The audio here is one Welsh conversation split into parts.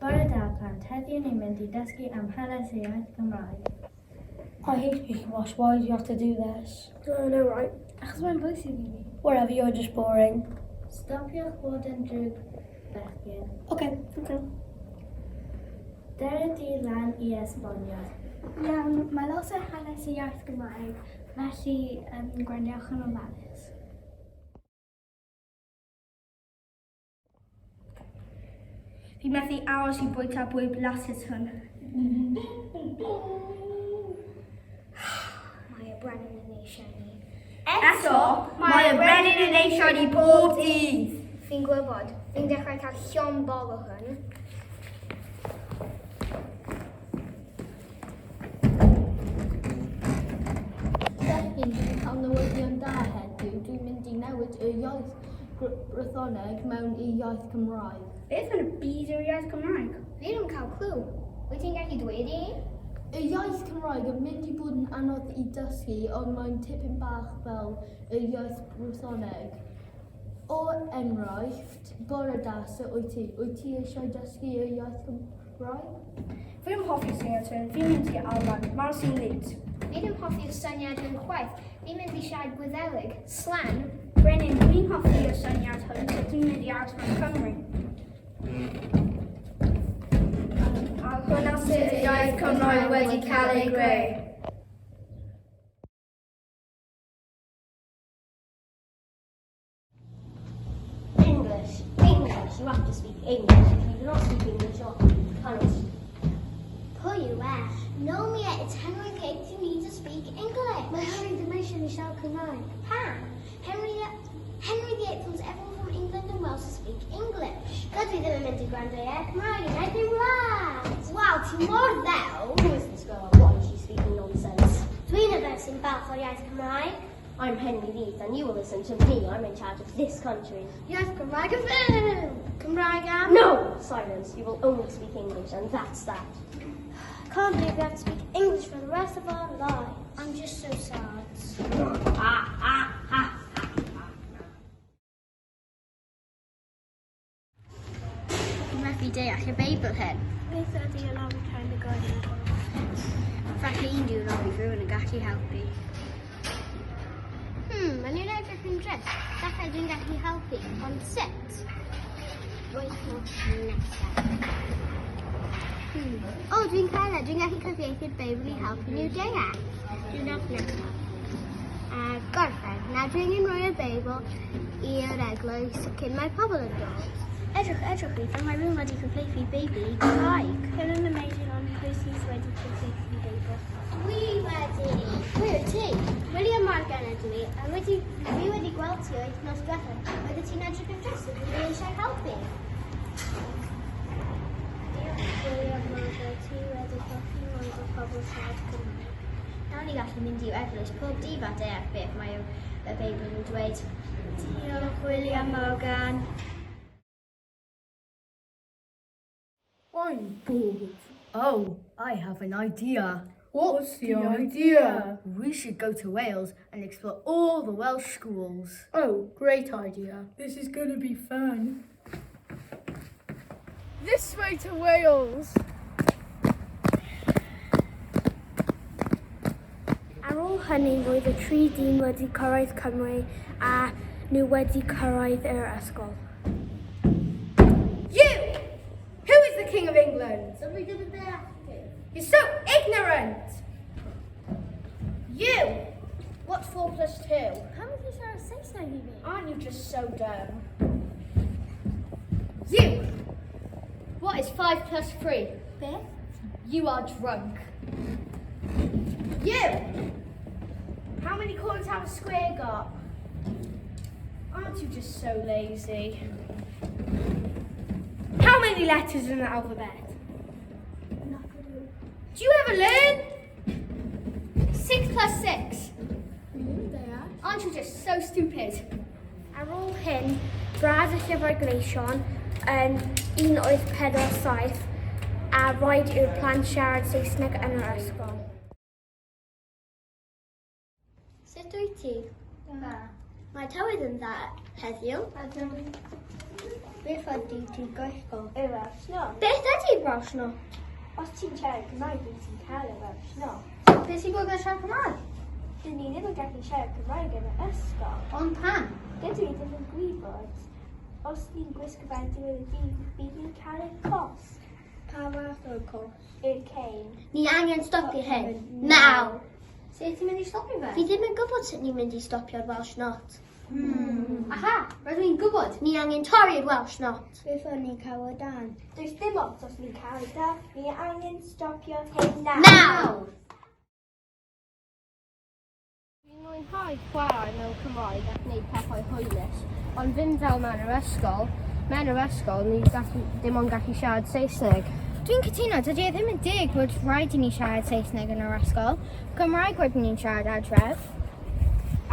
Bore da plant, heddiw ni'n mynd i dysgu am hanes y iaith Gymraeg. I hate speaking Welsh, why do you have to do this? I know, right? Achos mae'n bwysig i fi. Whatever, you're just boring. Stopiwch bod yn drwg bechgyn. Okay, okay. Dere di lan i esbonio. Iawn, mae lot o hanes y iaith Gymraeg, felly um, gwrandewch yn ofalus. Fi methu aros i bwyta bwyd blasus hwn. Mae y brenin yn eisiau ni. Eto, mae y brenin yn eisiau ni bob dydd. Fi'n gwybod, fi'n dechrau cael llon bol o hwn. Bechgyn, dwi 'di cael newyddion da heddiw. Dwi'n mynd i newid y iaith Brythoneg mewn i iaith Cymraeg. Beth yn y byd yw'r iaith Cymraeg? Fi ddim yn cael clw. Wyt ti'n gallu dweud i ni? Y iaith Cymraeg yn mynd i bod yn anodd i dysgu, ond mae'n tipyn bach fel y iaith Brythoneg. O enghraifft, bore da, sut wyt ti? Wyt ti eisiau dysgu y iaith Gymraeg? Fi ddim hoffi syniad hwn, fi'n mynd i Alban, mae'n sy'n lit. Fi ddim hoffi'r syniad hwn chwaith. Fi'n mynd i siarad Gwyddelig. Slan. Brenin, dwi'n hoffi y syniad hwn, so dwi'n mynd i aros mewn Cymru. A hwnna sut y iaith Cymraeg wedi cael ei greu. English, English, you have to speak English. If you do not speak English, you cannot. Pwy yw e? No, Mia, it's Henry VIII. You need to speak English. Mae Henry ddim eisiau ni siarad Cymraeg. Pam? Henry, Henry VIII wants everyone from England and Wales to speak English. Dydw i ddim yn mynd i gwrando i e. Cymraeg yn iaith ein wlad. Waw, ti mor ddew. Who is this girl and why is she speaking nonsense? Dwi'n y fe sy'n balch o'r iaith Cymraeg. I'm Henry VIII and you will listen to me. I'm in charge of this country. Iaith Cymraeg yn fyw! Cymraeg am... No! Silence. You will only speak English and that's that. Can't believe we have to speak English for the rest of our lives. I'm just so sad. Fi'n methu deall y Beibl hyn. Beth ydy y long time ago yn Falle un diwrnod bydd rhywun yn gallu helpu. Maen nhw'n edrych yn drist. Falle dwi'n gallu helpu, ond sut? Wythnos nesaf. O, dwi'n cael e. Dwi'n gallu cyfieithu'r Beibl i helpu nhw deall. Diwrnod nesaf. A gorffen. Nawr dwi angen rhoi y Beibl i'r eglwys cyn mae pobl yn dod. Edrych, edrych, Ethan, mae rhywun wedi cyfieithu Beibl i Gymraeg. Hyn yn amazing ond pwy sydd wedi cyfieithu Beibl? Dwi wedi. Pwy wyt ti? William Morgan ydw i, a wedi, dwi wedi gweld ti wythnos diwethaf. Oeddet ti'n edrych yn drist, ydw i eisiau helpu. Diolch William Morgan, ti wedi helpu mwy o pobl siarad Cymraeg. Nawr ni gallu mynd i'w eglwys pob dydd a deall beth mae y Beibl yn dweud. Diolch William Morgan. I'm bored. Oh, I have an idea. What's the idea? We should go to Wales and explore all the Welsh schools. Oh, great idea. This is going to be fun. This way to Wales. Ar ôl hynny, roedd y tri dyn wedi cyrraedd Cymru a nhw wedi cyrraedd yr ysgol. You! Who is the King of England? You're so ignorant! You! What's 4 plus 2? Pam wyt ti'n siarad Saesneg i fi? Aren't you just so dumb? You! What is 5 plus 3? Beth? You are drunk. You! How many corners have a square got? Aren't you just so lazy? How many letters in the alphabet? Do you ever learn? 6 plus 6. Aren't you just so stupid? Ar ôl hyn, brad y Llyfrau Gleision yn 1847 a rhaid i'r plant siarad Saesneg yn yr ysgol. Sut wyt ti? Da. Mae tywydd yn dda heddiw. Beth ydy ti'n gwisgo? Y Welsh Not. Beth ydy'r Welsh Not? Os ti'n siarad Cymraeg, wyt ti'n cael y Welsh Not. Beth sy'n bod yn siarad Cymraeg? Dyn ni ddim yn gallu siarad Cymraeg yn yr ysgol. Ond pam? Dydw i ddim yn gwybod. Os ni'n gwisgo fe ar diwedd y dydd, bydd ni'n cael y cosb. Pa fath o'r cosb? Y cane. Ni angen stopio hyn. Nawr! Sut ti'n mynd i stopio fe? Fi ddim yn gwybod sut ni'n mynd i stopio'r Welsh Not. Aha, rydw i'n gwybod. Ni angen torri'r Welsh Not. Beth o'n ni'n cael o dan? Does dim ots os ni'n cael o dan. Ni angen stopio hyn nawr. Nawr! Dwi'n mwynhau chwarae mewn Cymraeg ac wneud pethau hwylus, ond ddim fel mewn yr ysgol. Mewn yr ysgol, ni gallu, dim ond gallu siarad Saesneg. Dwi'n cytuno, dydy e ddim yn deg bod rhaid i ni siarad Saesneg yn yr ysgol. Cymraeg rydyn ni'n siarad adref.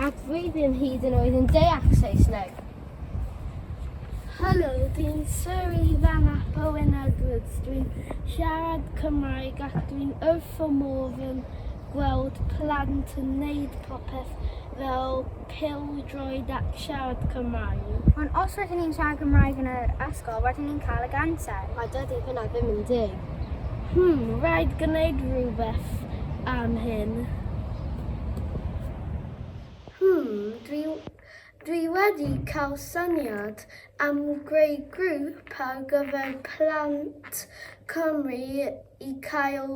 Ac dwi ddim hyd yn oed yn deall Saesneg. Helo, dwi'n Suri Van ap Owen Edwards. Dwi'n siarad Cymraeg ac dwi'n wrth fy modd yn gweld plant yn neud popeth fel pêl-droed ac siarad Cymraeg. Ond os rydyn ni'n siarad Cymraeg yn yr ysgol, rydyn ni'n cael y ganser. A dydy hynna ddim yn deg. Rhaid gwneud rhywbeth am hyn. Dwi wedi cael syniad am greu grŵp ar gyfer plant Cymru i cael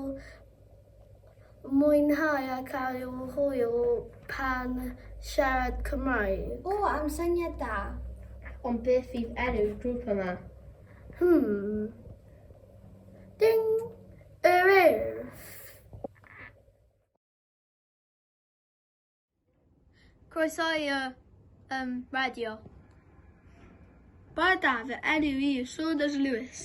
mwynhau a cael hwyl pan siarad Cymraeg. O, am syniad da. Ond beth fydd enw'r grŵp yma? Ding! Yr Urdd. Croeso i'r radio. Bore da, fy enw i yw Saunders Lewis.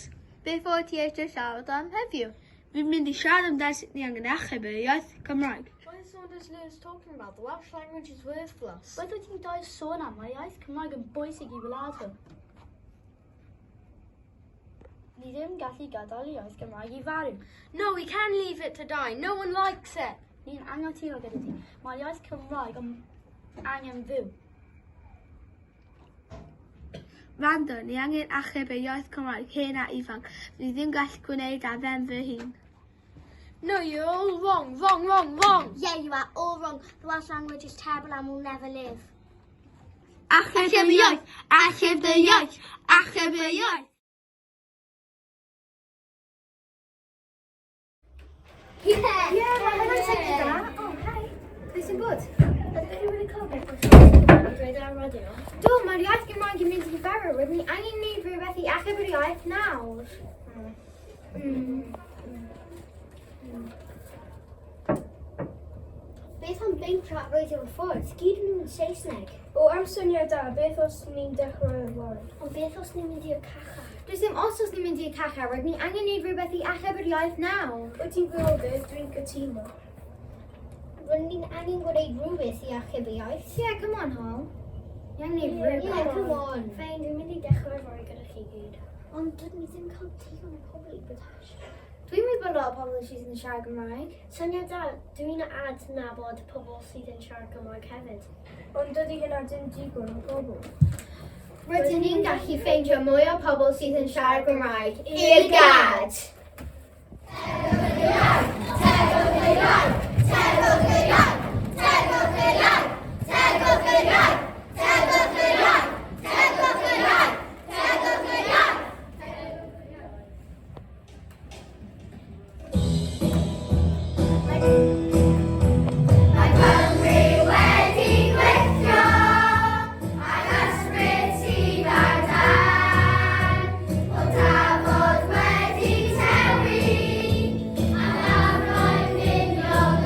Beth wyt ti eisiau siarad am heddiw? Fi'n mynd i siarad amdano sut ni angen achub yr iaith Cymraeg. What is Saunders Lewis talking about? The Welsh language is worthless. Beth wyt ti'n dau sôn am? Mae iaith Cymraeg yn bwysig i wlad hwn. Ni ddim gallu gadael iaith Gymraeg i farw. No, we can leave it to die. No one likes it. Ni'n anghytuno gyda ti. Mae iaith Cymraeg yn angen fyw. Rando, ni angen achub y iaith Cymraeg, hen a ifanc. Fi ddim gallu gwneud ar ben fy hun. No, you're all wrong. Wrong, wrong, wrong. Yeah, you are all wrong. The Welsh language is terrible and will never live. Achub y iaith! Achub y iaith! Achub y iaith! Yeah! Yeah, mae hwnna'n syniad da. Oh, hi. Beth sy'n bod? Ydych chi wedi clywed beth oedd dweud ar y radio? Do, mae'r iaith Gymraeg yn mynd i farw. Rydyn ni angen gwneud rhywbeth i achub yr iaith nawr. Beth am beintio at radio ffwrdd? Gyd nhw'n Saesneg. O, am syniad da, beth os ni'n dechrau yfory? Ond beth os ni'n mynd i'r cachar? Does dim os os ni'n mynd i'r cachar, rydyn ni angen gwneud rhywbeth i achub yr iaith nawr. Wyt ti'n gwybod beth, dwi'n cytuno. Rydyn ni'n angen gwneud rhywbeth i achub y iaith. Yeah, come on, Hol. Ni angen gwneud rhywbeth. Yeah, come on. Fine, dwi'n mynd i dechrau yfory gyda chi gyd. Ond dydyn ni ddim cael digon o pobl i bod Dwi'n meddwl bod lot o pobl sydd yn siarad Gymraeg. Syniad da, dwi'n adnabod pobl sydd yn siarad Cymraeg hefyd. Ond dydy hynna dim digon o bobl. Rydyn ni'n gallu ffeindio mwy o pobl sydd yn siarad Gymraeg i'r gad! Mae Cymru wedi gweithio ag ysbryd sydd ar dân. O dafod wedi tewi, a lafroedd miniog.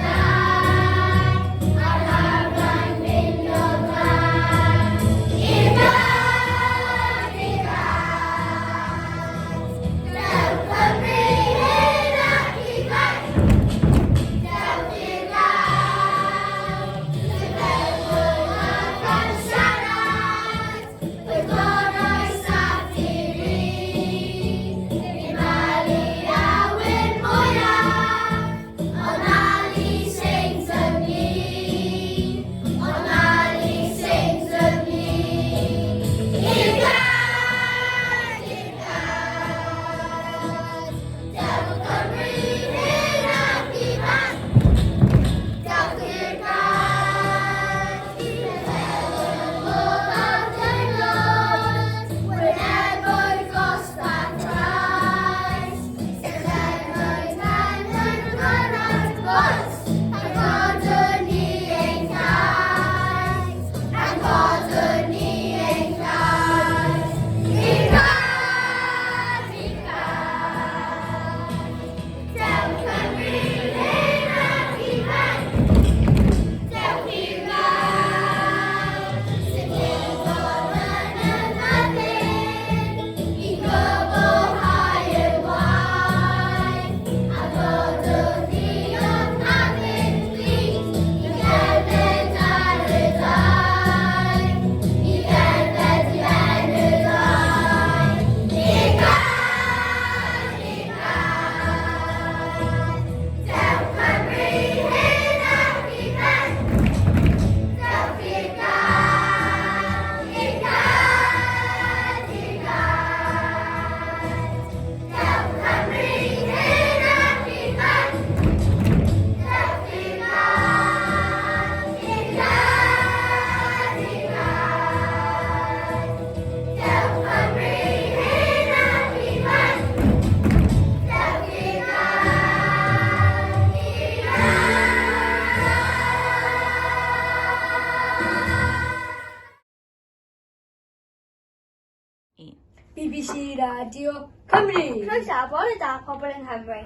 1. BBC Radio Cymru! Croeso a bore da pobl yng Nghymru.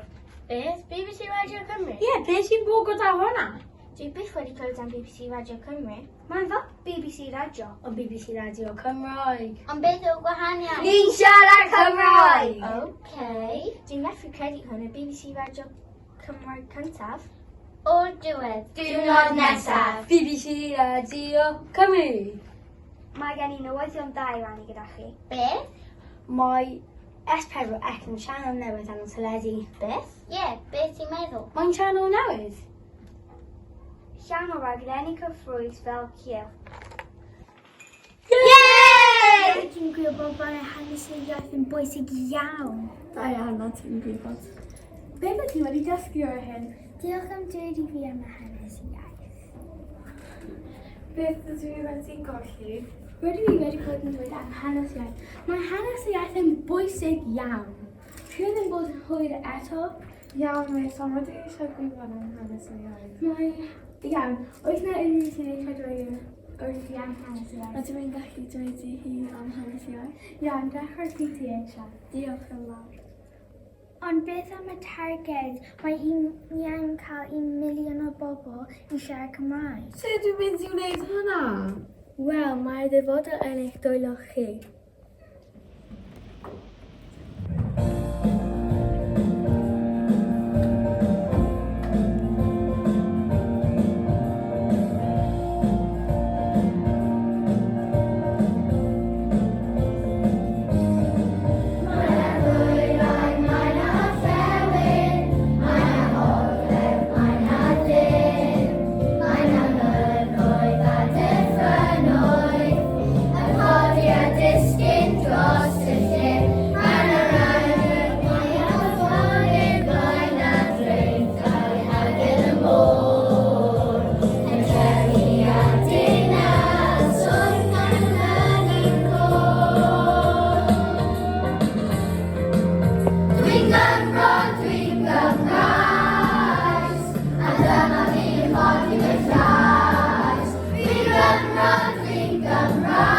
Beth? BBC Radio Cymru? Ie, yeah, beth sy'n bod gyda hwnna? Dwi byth wedi clywed am BBC Radio Cymru. Mae'n fel BBC Radio. Ond BBC Radio Cymraeg. Ond beth yw'r gwahaniaeth? Ni'n siarad Cymraeg! Okay. Dwi'n methu credu hwn y BBC Radio Cymraeg cyntaf. O'r diwedd. Diwrnod nesaf. BBC Radio Cymru! Mae gen i newyddion da i rannu gyda chi. Beth? Mae S4C yn sianel newydd ar y teledu. Beth? Ie, yeah, beth ti'n meddwl? Mae'n sianel newydd. Llawn o raglenni cyffrous fel Cylch. Yay! Dwi'n gwybod bod y hanes y iaith yn bwysig iawn. Da iawn, na ti'n gwybod. Beth wyt ti wedi dysgu o'r hyn? Diolch am dweud i fi am y hanes y iaith. Beth ydw i wedi golli? Rydw i wedi bod yn dweud am hanes iaith. Mae hanes y iaith yn bwysig iawn. Dwi ddim bod yn hwyr eto. Iawn, Miss, ond rydw i eisiau gwybod am hanes y iaith. Mae... Iawn, oes na unrhyw sy'n eisiau dweud wrth i am hanes y iaith? Ydw i'n gallu dweud i hi am hanes iaith? Iawn, dechrau ti ti eisiau. Diolch yn fawr. Ond beth am y targed? Mae un ni angen cael un miliwn o bobl i siarad Cymraeg. Sut dwi'n mynd i wneud hwnna? Wel, mae'r ddyfodol yn eich dwylo chi. Dwi'n Gymro, dwi'n Gymraes, a dyma fi'n codi fy llais. Dwi'n Gymro, dwi'n Gymraes.